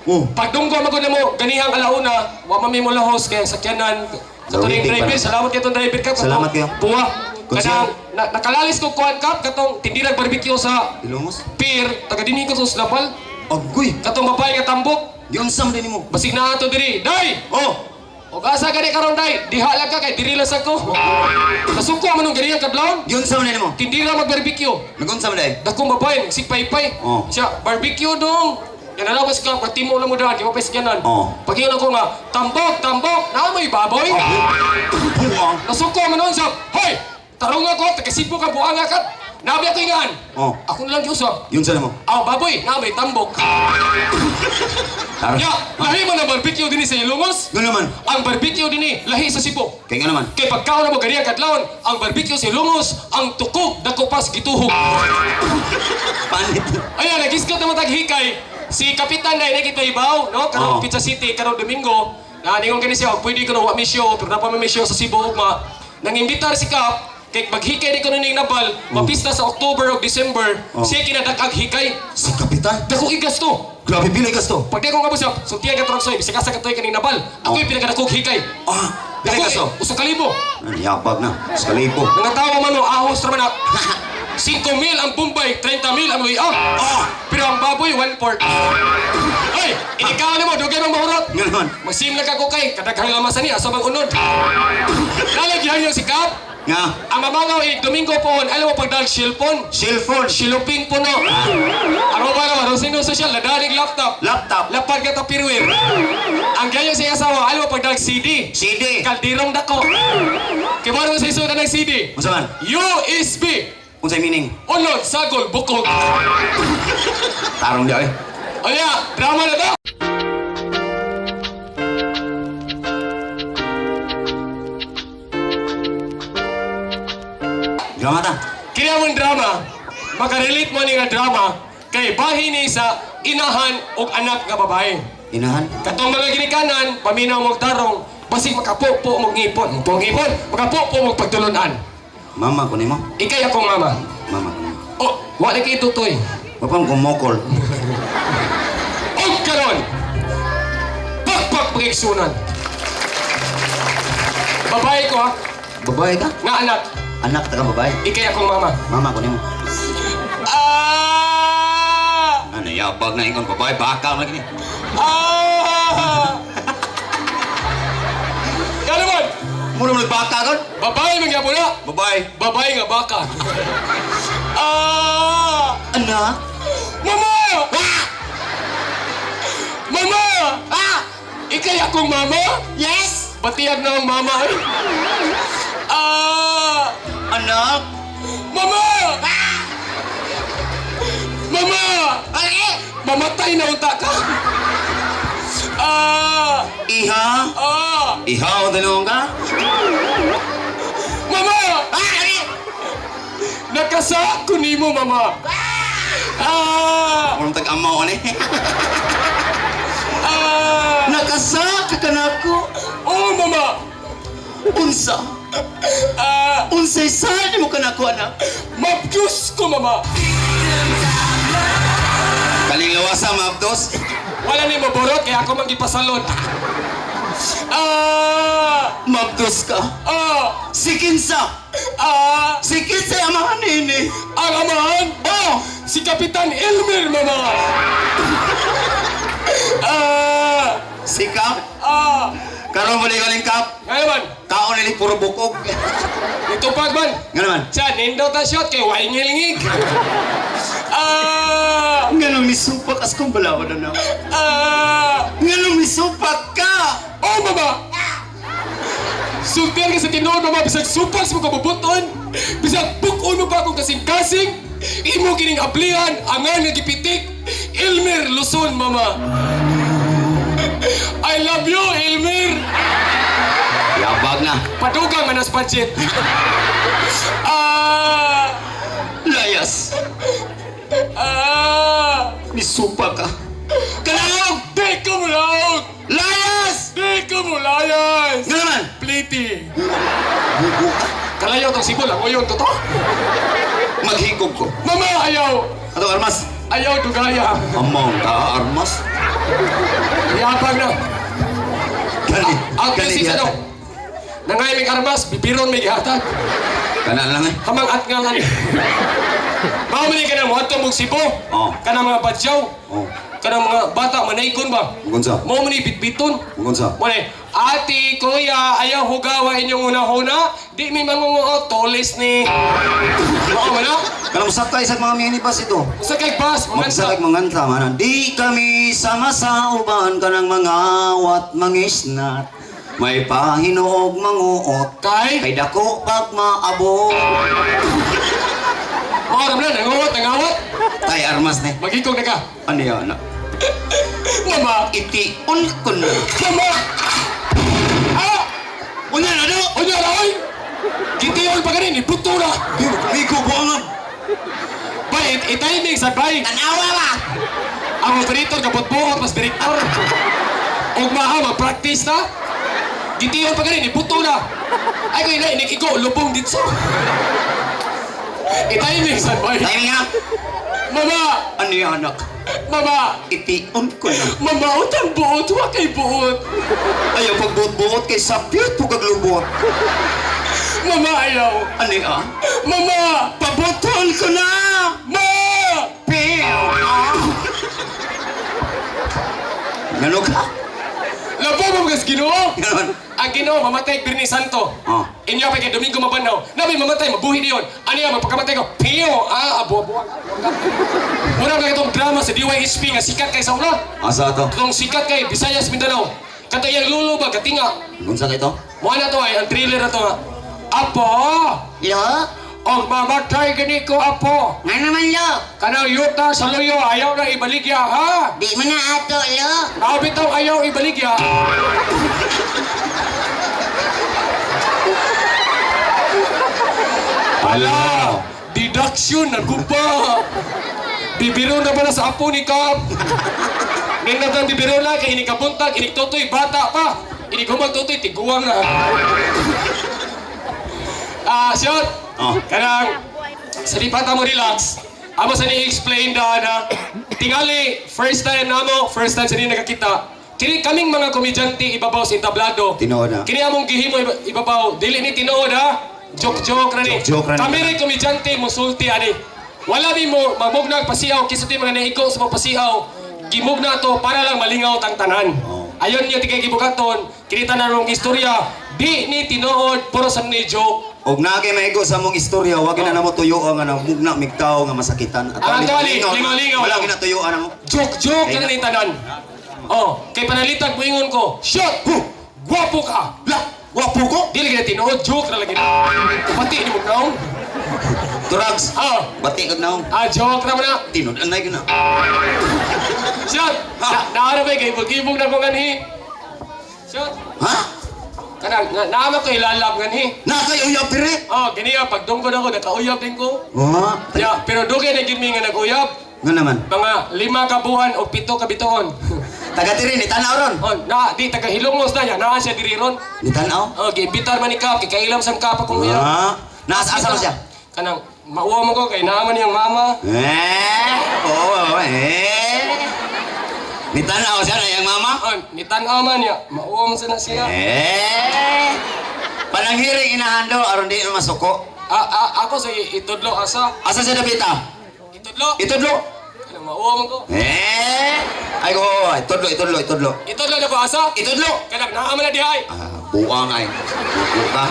Oh. Pagdunggo magud mo ganihang alauna, wa mami mo lahos kay ang sakyanan. Sa tuning Waiting pa driver, na. salamat kay tong driver kap. Salamat kayo. Buwa. Konsyel. Kanang nakalalis ko kuan kap katong tindirag barbecue sa Ilongos? pier, taga dinhi ko sa Lapal. Agoy! Katong babae nga tambok. Giunsam din nimo. Basig na ato diri. Day! Oh! Og asa gani karon day? Diha lang ka kay diri lang sa ko. Nasuko man nung ganihang kadlawon. Giunsam din nimo. Tindira mag barbecue. Nagunsam day. Dakong babae, nagsigpaypay. Oh. Siya, barbecue dong. Yan alam ka, patimo lang mo daan, di mo pa isganan. Oh. Pag-iyon ako nga, tambok, tambok, naa mo'y baboy. Buang. Nasuko man nun siya, hoy! Tarong ako, taga-Cebu ka, buanga ka. Nabi ako ingaan. Oh. Ako na lang giusap. Giunsa nimo. Aw, baboy, naa mo'y tambok. Tara. Ya, lahi man ang barbecue din sa Ilongos. Ngano man? Ang barbecue din lahi sa Cebu. Kay ngano man? Kay pagkaon na mo ganiyang kadlawon, ang barbecue sa Ilongos, ang tukog dako pas gituhog. Panit. Ayan, nagisgot naman tag hikay. Si Kapitan na nakita ibaw, no? Karong Oo. Pizza City, karong Domingo. Na ningon kani siya, og pwede ko na wa mi show, pero napa mi show sa Cebu ugma. Nangimbitar si Kap, kay maghikay ni kuno ning Nabal, mapista sa October o December, Oo. siya kinadak-ag hikay. Si Kapitan. Dako igasto. Grabe pila gasto. Pagdi ko nga mo siya, sultihan ka turang soy, bisag asa ka toy kaning Nabal. Ako'y pinakadakog hikay. Ah, pila gasto. Usa ka libo. Ano yabag na. Sa kalibo. Nangatawa man o, ahos ra man na. 5 mil ang Bombay, 30 mil ang Luya. Ah! Pero ang baboy, 1/4. Ay, inikaw na mo, dugay mong mahurot. Ngano man? Magsim lang ka kay, kadaghang lamasan niya, asa bang unod. Lalagyan niyo si Kap. Nga. Ang mamangaw eh, Domingo po, alam mo pagdag silpon. Cellphone. Siluping puno. Ano ba naman, ang sino social, nadalig laptop. Laptop. Lapad ka tapirwir. Ang ganyan sa asawa, alam mo pagdag CD. CD. Kaldirong dako. Kibaro mo sa isudan ng CD. Unsa man? USB. Unsay meaning? Unod, sagol, bukog. Tarong di ay. Oya, drama na to. Drama ta. Kaya mong drama, makarelate mo ni nga drama kay bahin ni sa inahan og anak nga babae. Inahan. Katong mga ginikanan, paminaw mong tarong, basig makapopo mong ngipon. Mong ngipon, makapopo mong pagtulunan. Mama ko nimo. Ikay akong mama. Mama ko nimo. Oh, wala kay tutoy. Wapang kumokol. Og karon, pakpak pagigsunan. Babae ko ha, Babae ka? nga anak, Anak ta ka babae. ikay akong mama. Mama ko nimo. Ah! Ano yabag na ingon babae baka lagi ni. Ah! Yan naman, Mura mo baka kon. babae man gyapon na. Babae. Babae nga baka. Ah! Anak. Mama! Ah! Mama! Ah! Ikay akong mama? Yes. Batiyag na ang mama ay. Ah! Anak. Mama! Ah! Mama! Mamatay na unta ka? Ah! Iha. Ah! Iha o dalawang ka? Mama! Nakasa ko nimo, mama. Ah! Murang tag-amaw ani. Ah! Nakasa ka kanako. Oh, mama! Unsa? Ah! Unsay sa nimo kanako anak? Mabdiyos ko, mama! Kaling lawasa maabdos. Wala ni maborot, kaya ako manggipasalon. Ah! Mabdos ka. Ah! Si Kinsa. Ah! Si Kinsa amahan nini. Ang amahan? Oh! Si Kapitan Elmer, mama! Ah! Si Kap. Ah! Karon mo ni Kap. Ngayon man, Kaon nili puro bukog. nitupag man. Nga naman. Siya, nindot ang shot kay waingilingig. Ah! Nganong misupak as kong balaod anak. Ah! Nganong misupak ka. Oh, mama! Sultian ka sa tinuod, mama. Bisag supas mo kabubuton. Bisag bukon mo pa akong kasing-kasing. Imo kining ablihan, angan nga gipitik. Elmer Luzon, mama. I love you, Elmer! Yabag na. Padugang manas budget. Ah! Layas. Ah! Misupak ka. Kalaog! Di ko mulaog! Layas! Di ko mulayas! Nga naman. Pliti! Bugo ka. Kalayaw tong sibol, ang uyon to to. Maghigog ko. Mama, ayaw! Ato armas. Ayaw, dugaya! Among ka armas. Yabang na. Gani. Ang Gani kasi sa gihatag. daw. Nangay may armas, bibiron may gihatag. Kana lang eh. Hamang at nga lang. Mao man ka na mo adto mong Cebu. Oh. Kanang mga badyaw. Oh. Kanang mga bata manaykon ba? Unsa? Mao man ni bitbiton. Unsa? Mo ni, "Ate, kuya, ayaw hugawa inyong una-una. Di mi mangunguot, tolis ni." Mao man na? Kanang sakay sa mga minibus ito. Sa kay bus, Magsakay mga manganta man. Di kami sama sa uban kanang mga wat mangisnat. May pahinuog manguot. Kay, Kay dako pag maabot. mao ra man na, nanguot, nangawat. Tay armas ni. Magikog na ka. Ano yan? Mama, Itiun ko na. Mama! Ah! Unya na do! Unya na, oy! Gitiyon pa ganin, ibuto na! Miko buangam. Bay, i-timing sa bay! Tanawa ba? Ang operator, kapot-buot, mas direktor. Og maha, mag-practice na. Gitiyon pa ganin, ibuto na. Ay, ko ina, inikigo, lubong ditso. I-timing sa bay. Timing ha? Mama! Ano yan, anak? Mama! Itiun ko na. Mama, utang buot, wa kay buot. Ayaw pagbuot-buot kay sapyot po kaglubot. Mama, ayaw. Ano yan? Mama! Pabutol ko na! Ma! Pew! Ngano ka? Labo mo mga Ginoo! Ngano? Ang Ginoo mamatay Birni Santo. Oh. Inyo pa kay Domingo mabanaw. Nabi mamatay mabuhi niyon. Ano yan magpakamatay ko? Pio ah abo abo. Mura na itong drama sa DYSP nga sikat kay sa una. Asa to? Itong sikat kay Visayas Mindanao. Kato iyang lulo ba katinga. Unsa ka ito? Mo na to ay ang thriller na to nga. Apo! Lo? Og mamatay gani ko apo. Nga naman, lo? Kanang yuta sa luyo ayaw na ibaligya ha. Di mo na ato, lo. Ako bitaw ayaw ibaligya. Ala, deduction na gupa. Bibiro na pala sa apo ni Kap. Nindot ang bibiro na kay inig kabuntag, inig tutoy, bata pa. Inig humag tutoy, tiguang na. Ah, siyot. Oh. Kanang, sa di pa ta mo relax, amo sa ni-explain da na, tingali, first time namo, first time sa ni nakakita. Kini kaming mga komedyante ibabaw sa entablado. Tinuod na. Kini among gihimo ibabaw, dili ni tinuod ha. Joke-joke ra ni. Joke-joke ra ni. Kami rin komedyante musulti ani. Wala mi mo mamugnag pasiaw kisa ti mga naigo sa mga pasiaw. Gimugna to para lang malingaw tang tanan. Oh. Ayon niyo tigay gibukaton, kini tanan rong istorya, di ni tinuod puro sa ni joke. Og naa kay maigo sa mong istorya, wag na namo tuyo nga namugna mig tawo nga masakitan. At Ah, tali, lingaw-lingaw Wala lang. gina tuyuan namo. Joke-joke Kay na ni tanan. Oh, kay panalitag moingon ko, "Shot! Huh! Gwapo ka!" La, wapo ko. Dili gina tinuod, joke ra lagi. Pati ni mo naong. Drugs. Ah, Bati kag naong. ah joke ra man na. Tinud anay gina. Shot! Na naara ba kay ibog na ko nganhi. Shot! Ha? Kanang na, naama ko ilalab nganhi. Na kay uyab dire. Oh, gani ah, pagdungkod ako nakauyab din ko. Wa. Ya, pero dugay na gyud mi nga nag-uyab. Nga naman. Mga 5 ka buwan o 7 ka bituon. Taga diri ni tanaw ron. Oh, na di taga Hilongos na ya, naa siya diri ron. Ni tanaw. Oh, giimbitar man ni Kap, kay kailam sang Kap akong uyab. Ha? Nasa asa man siya? Kanang mauwa mo ko kay naa man niyang mama. Eh, oo, eh. Ni tanaw siya na iyang mama. Oh, ni tan-aw man niya, mauwa man sana siya. Eh. Pananghiring inahando aron di na masuko. Ah, ah, ako sa itudlo asa. Asa siya dapita? Itudlo. Itudlo. Kanang mauwa man ko. Eh. Ay ko, itudlo, itudlo, itudlo. Itudlo na ko asa. Itudlo. Kanang naa man na dihay. Ah, buang ay. Buko ka.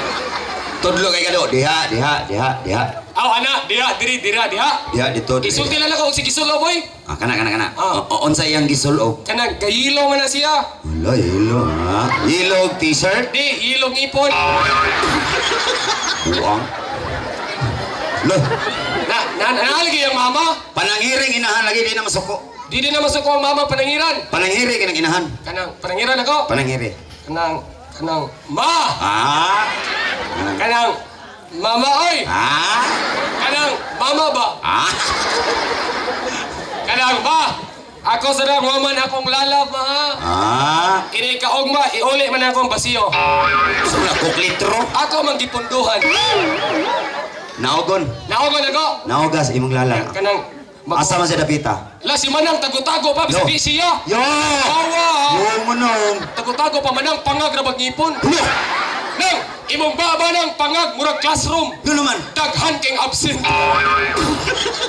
Tudlo kay kado. Diha, diha, diha, diha. Aw ana, diha diri dira diha. Diha dito. Diri. Isulti lang ako og si gisulo boy. Ah, kana kana kana. Ah. O, unsa iyang gisulog? Kanang gayilo man na siya. Wala, yelo ha. Yelo t-shirt. Di ilong ipon. Buang. Lo, Na na naalagi ang mama. pananghiring inahan lagi di na masuko. Di din na masuko ang mama panangiran. Pananghiri kanang inahan. Kanang panangiran ako. Pananghiri. Kanang kanang ma. Ah. Kanang mama oy. Ah. Kanang mama ba? Ah. Kanang ba? Ako sa dang waman akong lalab ma. Ah. Ini kaugma iuli man akong basiyo. Gusto mo na kuklitro? Ako man gipunduhan. Naogon. Naogon ako. Naogas imong lala. Kanang Asa man siya dapita? La si Manang tago-tago pa Yo. bisag di siya. Yo! Awa. Yo mo Nganong? Tago-tago pa man ang pangag ra ngipon. Hulo! Nang, imong baba ng pangag murag classroom. Yun naman. Daghan king absent.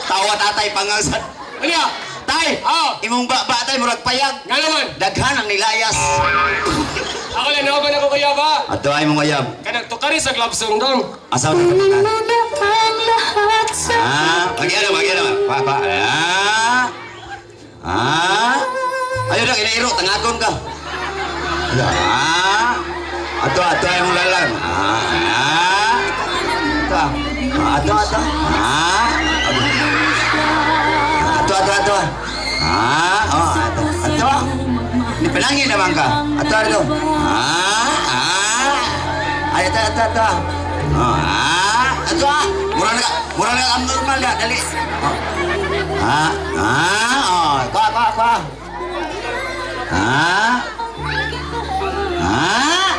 Tawa tatay pangag sa. Ano ya? Tay! Ah. Imong ba tay murag payag. Nga naman. Daghan ang nilayas. Ako lang naoban ako kuya ba? Ato ay mong uyab. Kanang tukari sa love song dong. Asa ka kapitan? Ah, bagi ano, bagi ano. Pa, pa. Ah. Ah. Ayo dah, inairo, tangagon ka. Ah. Ato, ato ay mong lalang. Ah. Ah. Ato, ah. Ato, ato. Ah. Ato, ato, ato. Ah, oh, ato. Ato. Ni panangin naman ka. Ato, ato. Ah, ah. Ay, ato, ato, ato. Oh, ah, ato, ah. Mura na ka, abnormal na, dali. Oh. Ah, ah, oh, kwa, kwa, kwa. Ah. Ah.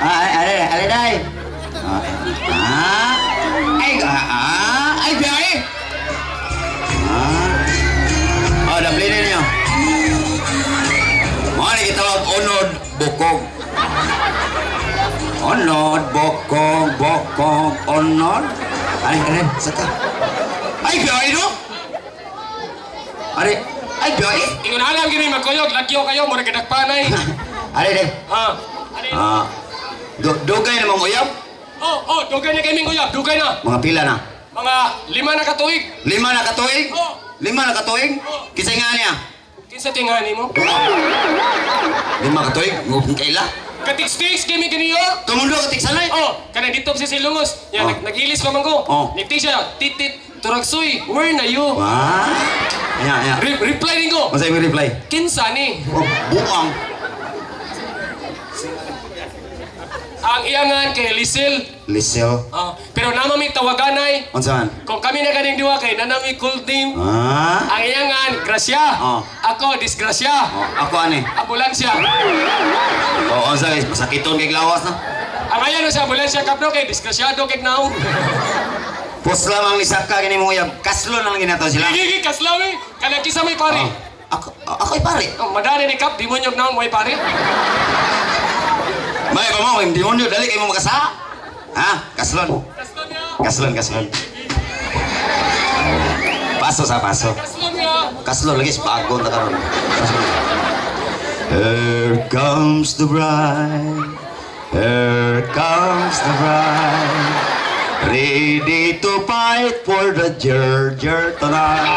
Ah, ay, ay, ay, ay, ah, ah. Ay, ah, ah, ay, biyahe. Ah. Oh, dabli ninyo. Mga ni gitawag unod bukog. Unod bukog, bukog, unod. Ay, ay, saka. Ay, biyahe no? Are, ay, biyahe. Ingon alam gini magkuyog, lagyo kayo murag kadagpanay. Are, are. Ha. Ano yun? Ah. Dugay na mong uyab? Oh, dugay na kay uyab, dugay na. Mga pila na? Mga 5 na katuig. 5 na katuig? Oh. 5 na katuig? Oh. Kinsa nga niya? Kinsa tingani mo? 5 katuig? Ngupong kaila? Katiks-tiks kami kaniyo. Tumundo ka tiksanay? Oh, kanang dito si Silungos. Ya, Oh. nag-ilis pa man ko. Oh. Nagti siya, titit, turagsoy, where na you? Wah. Anya, anya. Reply din ko. Masa imong reply? Kinsa ni? Oh, buang. Ang iyangan kay Lisel. Lisel. Ah, pero nama mi tawaganay. Unsa man? Kung kami na kaning duha kay nanami cool team. Ah. Ang iyangan, grasya. Oh. Ako, disgrasya. Oh, ako ani. Ambulansya. Oh, unsa guys, masakiton kay lawas na. Ang ayan sa ambulansya kapno kay disgrasyado kay naong. Pos lamang ni Saka kini mong uyab. Kaslo na lang ginato sila. Gigi kaslawi. Kanang kisa may pare. Oh. Ako ako'y pare. Oh, madali ni kap, demonyo naong may pare. May pa mo, may demonyo dali kay mo makasa. Ha? Kaslon. Kaslon niya. Kaslon, kaslon. Paso sa paso. Kaslon niya. Kaslon lagi sa bagon ta karon. Kaslon. Here comes the bride. Here comes the bride. Ready to fight for the jer tonight.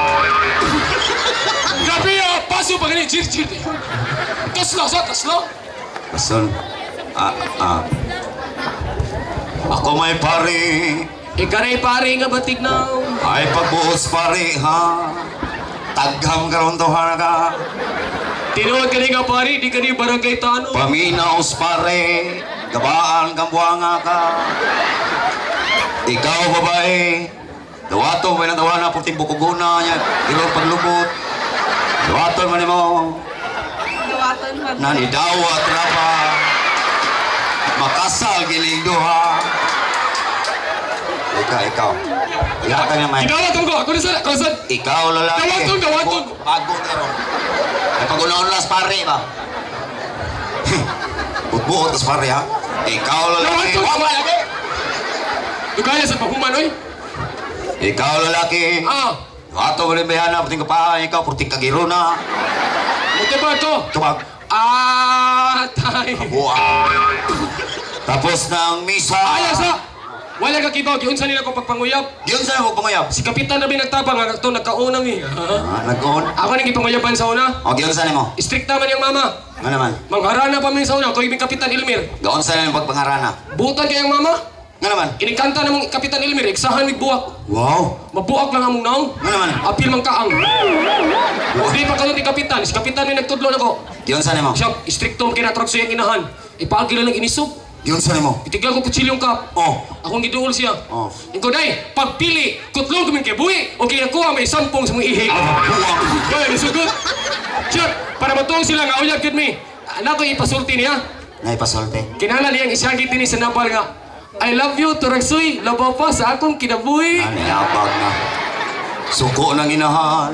Grabe ah, paso pa gani, jir jir. Kaslo sa kaslo. Kaslon. Ah, ah. Ako may pare. Ikaray pare nga batig na. Ay pagbuhos pare ha. Tagham karon to ka. Tinuod kani nga pare, di kani barangay tano. Paminaos pare, gabaan kang buwanga ka. Ikaw babae, dawato may natawa na puting bukuguna niya, ilong paglubot. Dawato man mo, Dawaton pa. nanidawat ra pa. Makasal giling duha. Ikaw, ikaw. Ikaw ka naman. Ginawa ko, ako na sa, ako sa. Ikaw lalaki. Dawaton, dawaton. Bago na ron. Ay pag-unaon las pare ba? Butbuot tas pare ha. Ikaw lalaki. Dawaton, Wa ba? Dugaya sa paghuman oy. Ikaw lalaki. Ah, Ato mo rin bayana, puting kapaa, ikaw, puting kagiruna. muti ba to? Tubag. Ah, tay. Buwa. Tapos ng misa. Ayaw sa. Wala ka kibaw, giunsa nila ko pagpanguyab. Yun sa mo panguyab. Si Kapitan na binagtabang nga to nagkauna mi. Ah, nag-on. Ako nang gipanguyaban sa una. O, giyon sa nimo. Strikta man yung mama. Ano naman? Mangharana pa mi sa una, ako yung Kapitan Ilmir. Gaon sa nimo pagpangarana. Butan kayang mama. Ano naman? Inikanta na mong Kapitan Ilmir, iksahan mig buwak. Wow. Mabuak lang among naong. Ano naman? Apil man kaang. Di pa kayo ni Kapitan. Si Kapitan ni nagtudlo nako. Giyon sa nimo. Siya, strikto ang kinatrag sa iyang inahan. Ipaagila lang inisog. Giyon sa nimo. Itigla ko kutsilyong kap. Oh. Akong giduol siya. Oh. Ingko day, pagpili, kutlong kuming kay buhi, o kinakuha may sampong sa mga ihi. Buwak. Kaya, nisugot. Siya, para matuong sila nga uyab gud mi. Anak ko ipasulti niya. Naipasolte. Kinahanglan niyang isagit ni sa nabal nga, I love you, Turagsoy, labaw pa sa akong kinabuhi. Ano, yabag na. Suko ng inahan.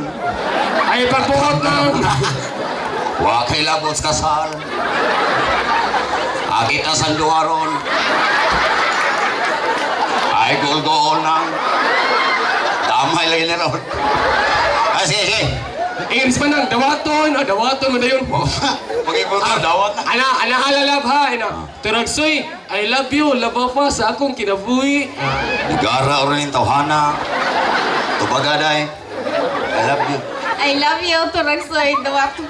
Ay, pagbuhat lang. Wa kay labot sa kasal. Agit na sanduaron. Ay, gol-gol nang. Damay lagi na ron. Ah, sige, sige. Ingris man nang dawaton, ah, dawaton mo na yun. Pag-ipon ka, dawat na. Ana, ana halalab ha, ana. Turagsoy, I love you, labaw pa sa akong kinabuhi. Nigara orin yung tawhana. Tubagaday. I love you. I love you, Turagsoy. Dawaton.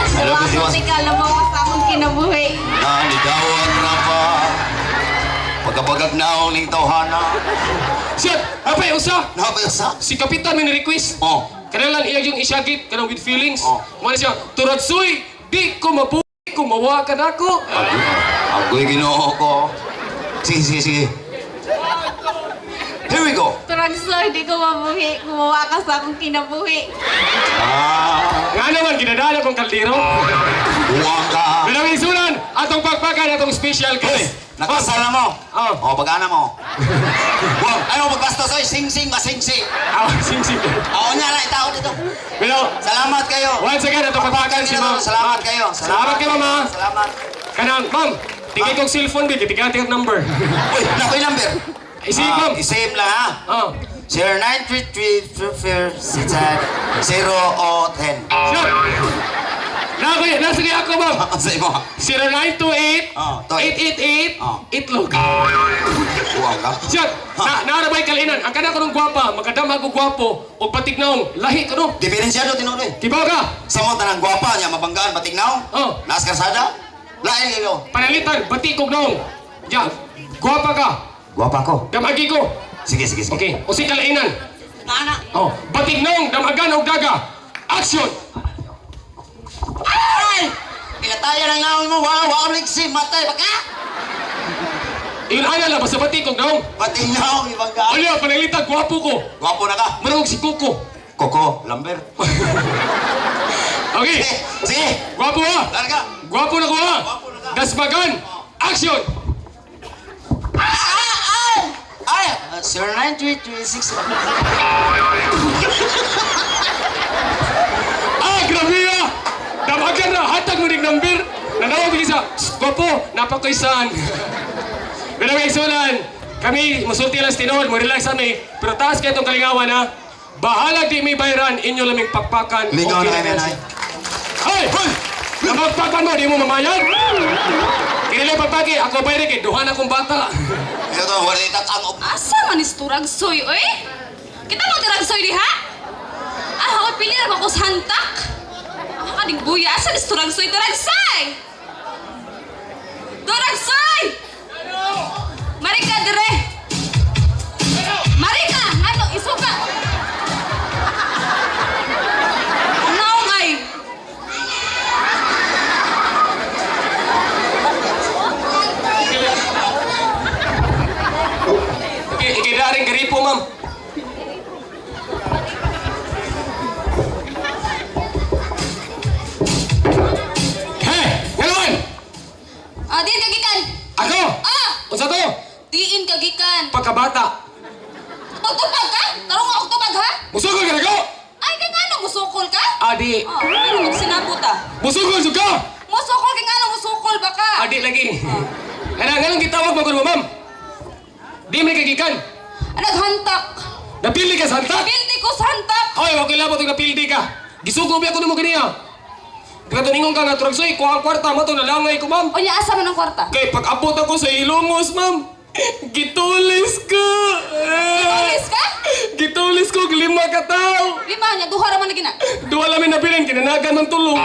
I love you, Dawaton Diwas. tika, labaw pa sa akong kinabuhi. Nanidawat na pa. Pagkabagag naong ning tawhana. Shit, apay usa. Napayasa. Si Kapitan may request. Oh. Kanalan iya yung isyagit, kanang with feelings. Oh. Wala siya, Turagsoy, di ko mabuhi kung mawa ka na ako. Agoy, agoy ginoo ko. Sige, sige, sige. Here we go. Turagsoy, di ko mabuhi. Gumawa ka sa akong kinabuhi. Ah, Nga naman, ginadala kong kaldero. buwang ka. Bilang isulan, atong pagpakan, atong special Hoy, guest. nakasal na mo. Oh. Oh, pag-ana mo. Buwang, ano magbastos oy, sing-sing, masing-sing. Ah, sing sing. Oo niya lang, tao dito. Pero, Salamat kayo. once again, atong pagpakan si Ma'am. Salamat kayo. Salamat kayo, Mama. Salamat. Kanang, Ma'am, tingin kong cellphone, bi, tigaan tingin number. Uy, nakoy number. I-save, Ah, ma'am. I-save lang ha. Oh. 0933 4 6 0 10. Sure. Nasa, nasa kaya ako, ma'am. Sa imo. 0928 Oh, toy. 888 Oh. Itlog. Buwang ka. Sure. Na naarabay kalinan. Ang kana ko nung gwapa, makadama ko gwapo, og patignaong, lahi ko no. Diferensyado tinuod eh. Kibaw ka. Sa mo tanang gwapa niya mabanggaan patignaw. Oh. Naas karsada. Lain kayo. Panalitan, bati kog naong. Ya, gwapa ka. Gwapa ko. Damagi ko. Sige, sige, sige. Okay, o si kalainan. Nana. Oh, batig naong, damagan og daga. Action! Ay! Pinatayan ang naon mo. Wow, wow, liksi. Matay baka. Ingon ana lang, basta bati kog naong. Patignaw, ibanggaan. Ano, panalitan, gwapo ko. Gwapo na ka. Marag si Kuko. Koko, Lambert. Okay, Sige, sige. gwapo ha. Larga. Gwapo na ko ha. Gwapo na ka. Dasmagan. Action! Ay! Ay! 0933 Ah, grabe ah! Damagan na, hatag mo ning number. Nanawag ko sa, "Shh, gwapo, napakaisan." Pero may isulan, kami, musulti lang sa tinuod, mo relax kami. Pero taas kayo itong kalingawan ha. Bahala di may bayran, inyo laming pakpakan. Lingaw Okay na kami, na nay. Hoy! Namagpakan mo, di mo mamayan? Kinili pagpaki, ako bayri kay duha na akong bata. Ito to, wala itak ang op. Asa man is Turagsoy, oy? Kita mo Turagsoy diha? Ah, ako pili ra ko sa hantak. Ah, kaning buya, asa is Turagsoy, Turagsoy? Turagsoy! Marika dire. Marika, ano isuka? Naong ay. Okay, ikidaring garipo, ma'am. Hey, ngayon! Ah, diin ka gikan. Ako! Ah, Unsa to? diin ka gikan. Pagkabata. Pagtubag ka? Tarong ako tubag ha? Musugol ka na ko! Ay, kay ngano musukol ka? Adi. Oh, ano magsinabot ah? Musugol jud ka! Musukol kay ngano musukol ba ka? Adi lagi. Kana nganong gitawag mo kuno, ma'am? Di man kagikan. Ah, naghantak. Napili ka sa hantak. Pildi ko sa hantak. Oy, wa koy labot og napildi ka. Gisugo biya ko nimo kaniya. Katuningon ka nga turagsoy, kuha ang kwarta mo to nalangay ko, ma'am. Unya asa man ang kwarta? Kay pag abot ako sa Ilongos, ma'am. Gitulis ko. Gitulis ka? Gitulis ko og lima ka tawo. Lima nya duha ra man lagi na. Duha lang may nabilin, kinanagan ng tulong.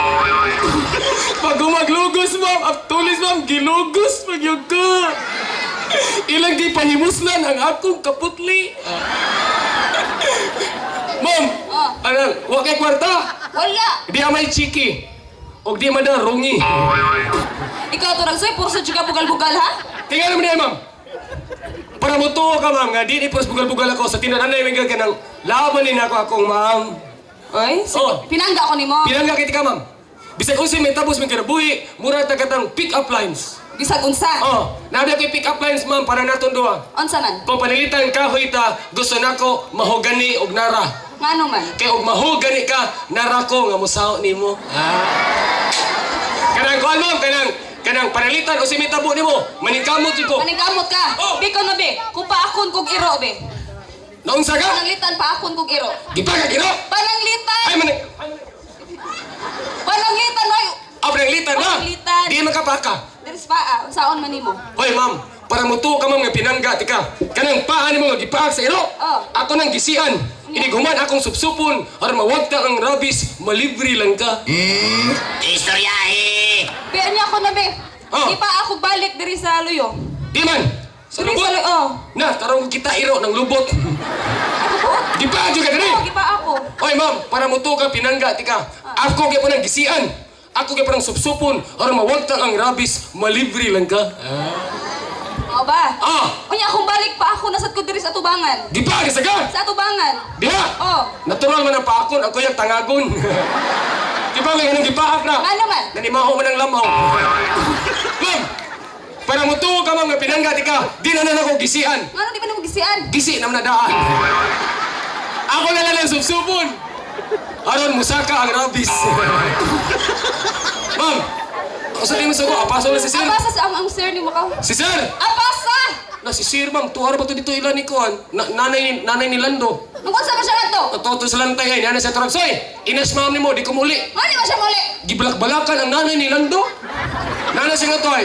Pag umaglugos, ma'am, at tulis, ma'am, gilugos, magyug ka. Ilang di pahimuslan ang akong kaputli. Ma'am, Oh. ano, wa kay kwarta. Wala. Di amay chiki. Og di man na rungi. Ikaw turagsoy puro sa juga bugal-bugal ha? Tingnan naman niya, ma'am. Para mo tuo ka, ma'am, nga di ni pros bugal-bugal ako sa tinanay may ka ng laban ni nako akong ma'am. Oy, sige. Oh. Pinangga ako nimo. Pinangga kita ka, ma'am. Bisag unsi may tapos may kinabuhi, mura ta katang pick up lines. Bisag unsa. Oh, nabi ako pick up lines, ma'am, para naton duha. Unsa man? Kung panilitan kahoy ta, gusto nako mahogani og nara. Ngano man? Kay og maho gani ka, narako nga musaw nimo. Ah. Kanang kuan ma'am, kanang kanang panalitan o simitabo nimo, maningkamot jud ko. Maningkamot ka. Oh. Bi ko na be, kung paakon kog iro be. Naunsa ka? Pananglitan paakon kog iro. Gipa ka gino? Pananglitan! Ay maning Pananglitan oy. Ah, pananglitan ma'am. Pananglitan. Di man ka paka. Diri sa paa, unsaon man nimo? Hoy ma'am, para mutuo ka ma'am nga pinangga ti ka. Kanang paa nimo nga gipaak sa iro. Oh. Ako nang gisian. Inighuman akong supsupon aron mawagta ang rabies, malibre lang ka. Istoryahe! Be anya ko na be. Oh. Di pa ako balik diri sa luyo. Di man. Sa Diri lubot. sa luyo. Oh. Na, tarong kita iro ng lubot. Ako po. Gipaak jud ka diri. Oh, gipa ako. Oy ma'am, para mutuo ka pinangga ti ka. Ako gyud nang gisian. Ako gyud nang supsupon aron mawagtang ang rabies, malibre lang ka. Mao ba? Ah, Unya akong balik pa ako nasad ko diri sa tubangan. gipaak ka sa ka. Sa tubangan. Diha. Oh. Natural man ang paakon, ako yung tangagon. Di ba may anong gipaak na? Ngano man? Nanimaho man ang lamaw. Ma'am, para mutuo ka ma'am nga pinangga ti ka, di na na ako gisian. Ngano di ba nimo gisian? Gisi naman na daan. Ako na lang ang subsubon. Aron musaka ang rabies. Ma'am, ako sa mo sa ko, apaso na si sir. Apasa sa ang sir nimo ka. Si sir! Apasa! Na si sir ma'am, tuwara ba to dito ilan ni Kuan? Na, nanay, nanay ni Lando. Nung unsa ba siya ngadto? Toto sa lantay ay, nanay sa Turagsoy. Inas ma'am ni mo, di kumuli. Ngano di ba siya muli? Gibalak-balakan ang nanay ni Lando. Nanay siya nga to ay,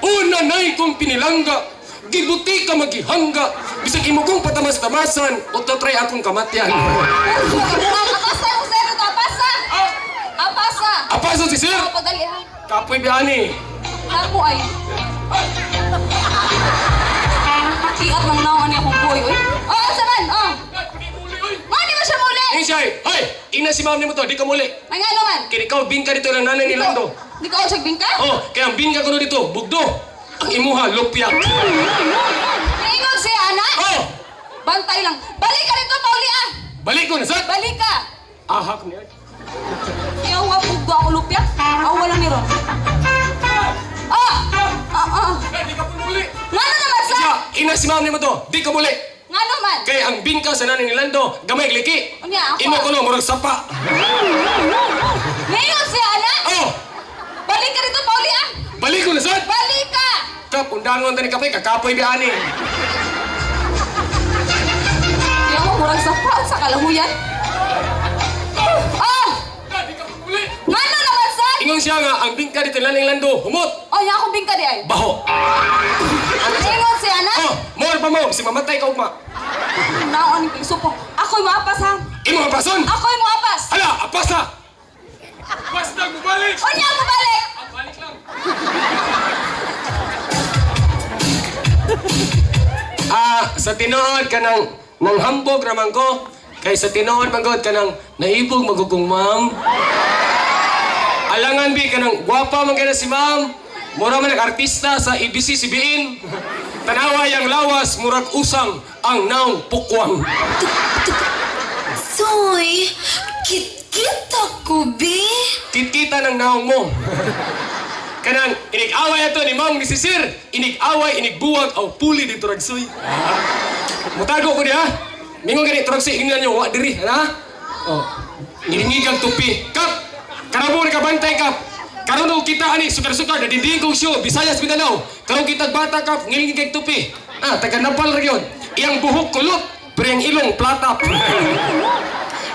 Una nay kong pinilangga, gibuti ka magihangga, bisag imo kong patamas-tamasan, o try akong kamatyan. Apasa ang sir nito, apasa! Apasa! Apaso si sir! Ako pagdali ha. Kapoy biyani. Ako ay. Kiat lang naon ani akong buhay oy. Oh, asa man? Oh. Ngano di ba siya muli? Yung siya ay, Hoy! Ina si ma'am ni mo to, di ka muli. Ay ngano man? Kaya ikaw, bingka dito ng nanay ni Lando. Di ka usag bingka? Oh, kaya ang bingka ko no dito, bugdo. Ang imuha, lupyak. Niingon siya ana. Oh! Bantay lang. Balik ka dito pauli ah. Balik ko na, sir! Balik ka. Ahak niya. Ayaw wa bugdo ako lupyak. Aw wala ni ron. Ah! Ah ah. Eh, di ka muli. Ngano naman sa? Siya, ina si ma'am ni mo to, di ka muli. Ngano man? Kaya ang bingka sa nanay ni Lando, gamay liki. Unya, ako. Imo ko no, murag sapa. Niingon siya ana. Oh! Balik ka dito pauli ah. Balik ko na, sir! Balik ka. Kap, undangon tani kapoy, kakapoy biyani. Ayaw mo murag sapa sa kalahuyan. Ah! Di ka muli. Ngano naman sa? Ingon siya nga, ang bingka dito ni nanay ni Lando, humot, Oh, nya akong bingka di ay. baho. Niingon siya ana. Oh, more pa mo, si mamatay ka ugma. Naon ni supo. Ako'y moapas ha. Imo nga pason! Ako'y moapas. Ala, apas na! Basta bumalik! Unya mo balik. Ah, balik lang. Ah, sa tinuod ka ng nang hambog raman ko, kay sa tinuod man gud ka ng naibog magugong ma'am. Alangan bi ka ng gwapa man kay na si ma'am. Mura man artista sa ABC CBN. Tanawa yang lawas murag usang ang naong pukwang. Soy, kit-kit ako, be. Kitkita ng naong mo. Kanang inig-away ato ni Ma'am ni si Sir. Inig-away, inigbuwag, aw puli dito ragsoy. Mutago ko diha. Mingon gani turagsoy ingnan niyo wa diri, ha? Oh. Ngilingigang tupi. Kap. Karabo ni kabantay kap. Karon og kita ani sukar-sukar nadinding kong show Visayas Mindanao. Karon kita bata kap ngilingig kay tupi. Ah, taga Napal ra gyud. Iyang buhok kulot, pero iyang ilong platap.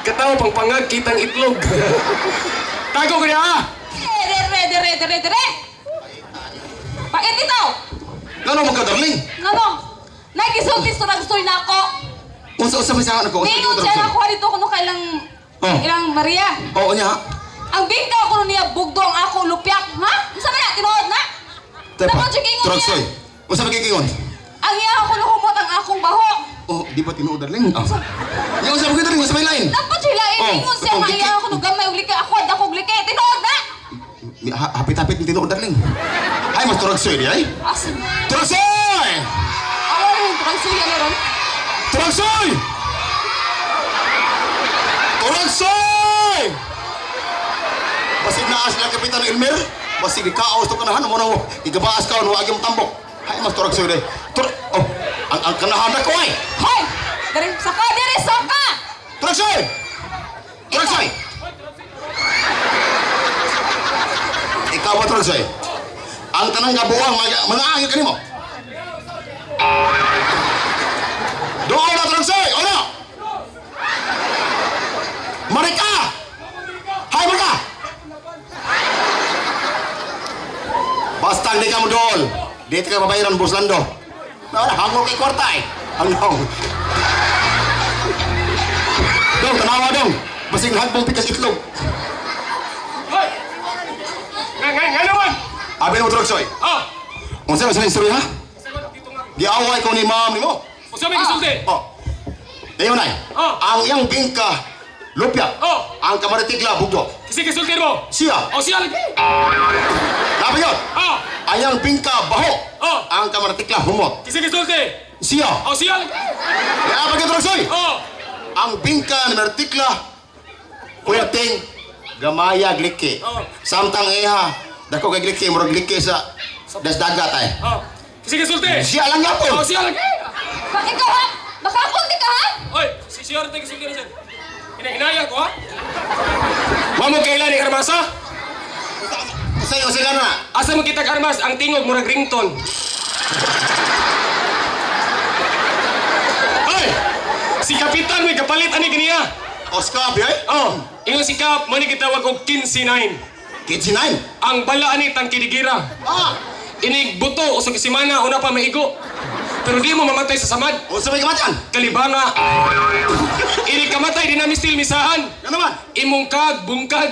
Katawa pang pangag kitang itlog. Tago ko niya ah! Dere, dere, dere, dere. Pait ito. Ngano mo ka, darling? Ngano? Nagisulti sa ragsoy na ako. Unsa-unsa man siya ako? Niingon siya na ako dito kuno kailang Oh. ilang Maria. Oo niya. Ang bingka ko niya bugdo ang ako lupyak, ha? Unsa man na tinuod na? Dapat siya gingon niya. Turagsoy. Unsa man gigingon? Ang iya ako humot ang akong baho. Oh, di ba tinuod, darling? Oh. Yung unsa man gyud, darling? Unsa may line? Dapat siya lain Oh, ingon siya oh, nga iya ako no gamay og liki ako ad ako og liki. Tinuod na. Hapit-hapit ni tinuod, darling. Ay, mas turagsoy di ay. Asa? Turagsoy! Awa rin turagsoy ani ron. Turagsoy! Turagsoy! Basig naa sila Kapitan Elmer. Basig ikaos to kanahan mo na igabaas ka no agi mo tambok. Hay mas turagsoy day. Tur oh, ang kanahan na ko ay. Hoy! Dere saka dere saka. Turagsoy! Turagsoy! Ikaw ba, Turagsoy? Ang tanang kabuang, mga angyo kanimo. Doon na, Turagsoy! Ono! Marika! Hay, Marika! Basta hindi ka mo dool. Dito ka babayaran, Buslando. Nawala, hangol kay kwarta eh. Ang nong. Dong, tanawa dong. Basing hagbong pikas itlog. Hoy! Nga, nga, nga naman! Abi mo, Turagsoy. Ah! Unsa man sa istorya ha? Sagot dito nga. Giaway ko ni ma'am nimo. Unsa may gisulti? Oh. Dayon nay. Oh. Ang iyang bingka lupya. Oh. Ang kamaritikla bugdo. Kasi gisulti mo. Siya. O siya lagi. Labi yun. Ah! Ang iyang bingka baho. Oh. Ang kamaritikla humot. Kasi gisulti. Siya. O siya lagi. Labi yun, Turagsoy. Oh! Ang bingka ni Martikla puwerteng gamaya gliki. Oh. Samtang iha dako kay gliki murag gliki sa das dagat ay. Oh! Kasi gisulti. Siya lang yapon. O siya lagi. Ba, ikaw ha? Baka kunti ka ha? Oy, si siya rin gisulti na sir. Hinahinaya ko ha? Wa mo kailan ni armasa? Usay usay ka na. Asa mo kita armas ang tingog murag ringtone. Oy! Si Kapitan may kapalit ani kaniya. Oscar bi ay. Oh, ingon si Kap, mo ni gitawag og 15-9. 15-9. Ang bala ani tangkidigira. Ah, Inig buto usag semana una pa maigo. Pero di mo mamatay sa samad. unsa may kamatan? Kalibanga. Inig kamatay di nami still misahan. Ano man? Imong kag bungkag.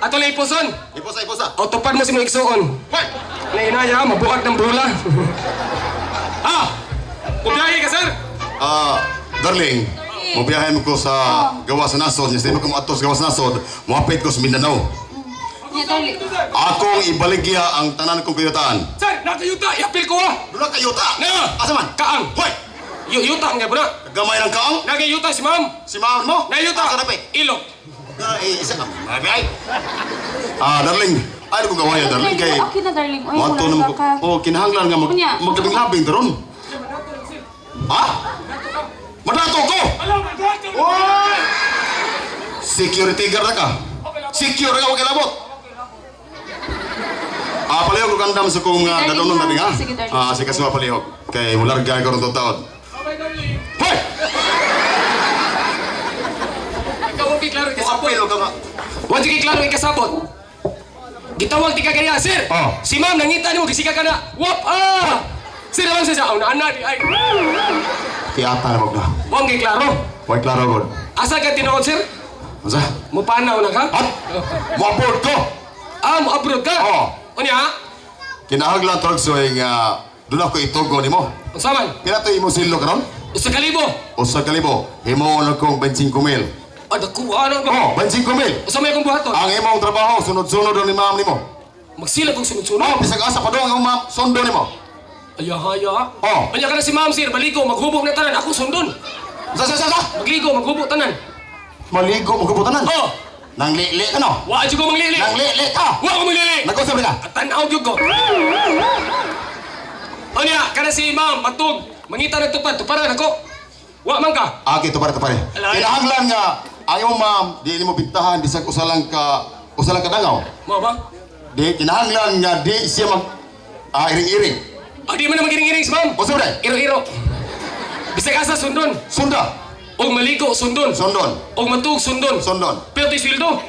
Ato lang iposon. Iposa iposa. O tupad mo si mong igsuon. Hoy! Nainaya, mabuhat ng brula. Ah! Mubiyahe ka, sir! Ah, darling. Mobiyahe mo ko sa gawas sa nasod. Yes, mo ko moadto sa gawas sa nasod. Moapit ko sa Mindanao. Nya, darling. Akong ibaligya ang tanan kong kayutaan. Sir, nakayuta! Iapil ko ah! Dula kayuta. Na! Asa man? Kaang! Hoy! Yuta nga ba na? Gamay ng kaang? Nagayuta si ma'am! Si ma'am mo? Nayuta! Asa na pa eh? Ilok! Ah, eh, isa ka. Ay, Ah, darling. Ay, ko gawaya, darling. Kay, Okay na, darling. Oy, Moadto wala na mo. ka ka. Oh, kinahanglan nga mag Unya. maglabing-labing daron. Ha? Madato ko! Alam, madato! Oy! Security guard na ka. Secure ka, huwag kilabot. Ah, palihog ko kandam sa kong Sige, darling, dadonon ha? na ha? Sige, darling. Ah, sige kaswa palihog. Kay mularga ko ron taon. Okay, darling. Hoy! Ikaw ang klaro ikasabot. Apil ka nga. Wa jud klaro ikasabot. Gitawag ti ka kaniya, sir. Oh. Si ma'am nangita nimo gisika ka na. Wap ah! Sir, naman siya, oh, naana di ay. Tiata na wag na. Wa kay klaro. Huwag klaro god. Asa ka tinuod, sir? Unsa? Mupanaw na ka? At mo-abroad ko. Ah, mo abroad ka? Oh. Unya, Kinahanglan Turagsoy nga doon ako itugo nimo. unsa man? Pila to imo sillo karon? Usa ka libo. Usa ka libo. Himo na kong 25 mil. Ah, dakuha na ko. Oh, 25 mil. Usa may akong buhaton. Ang imong trabaho sunod-sunod ni ma'am nimo. Magsila kong sunod-sunod. Oh, bisag asa pa dong ang ma'am sundo nimo. Aya, haya. Oh. Unya ka na si ma'am, sir. Baligo, maghubog na tanan. Ako sundon. Sa sa sa sa. Magligo, maghubog tanan. Maligo mo kabutanan. Oh, Nang lili ka no. wa jud ko manglili. Nang lili ka. Wa ko manglili. Nag-usap ka. Tanaw gyud ko. Unya, kana si ma'am, matug. Mangita na tupad, tuparan ako. Wa man ka. Okay, tupare tupare. Alay. Kinahanglan nga ang imong ma'am di nimo bintahan bisag usa lang ka dangaw. Mo ba? Di kinahanglan nga di siya mag iring-iring. Ah, di man na magiring-iring si ma'am. Usa ba? Iro-iro. Bisag asa sundon. Sunda. Og maligo sundon. Sundon. Og matug sundon. Sundon. Pero ti sweldo.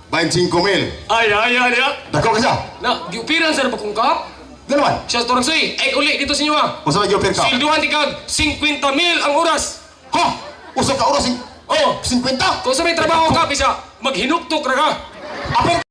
25 mil. Ay, ay, ay, ay. Dako ka siya. Na, giupiran sa kung kap. Gano'n. Siya torang soy. Ay, uli dito sa inyo ah. Usa may giupir ka. Swelduhan ti kag 50 mil ang oras. Ha? Usa ka oras Oh, 50. kung sa may trabaho ka, bisa maghinuktok ra ka. Apil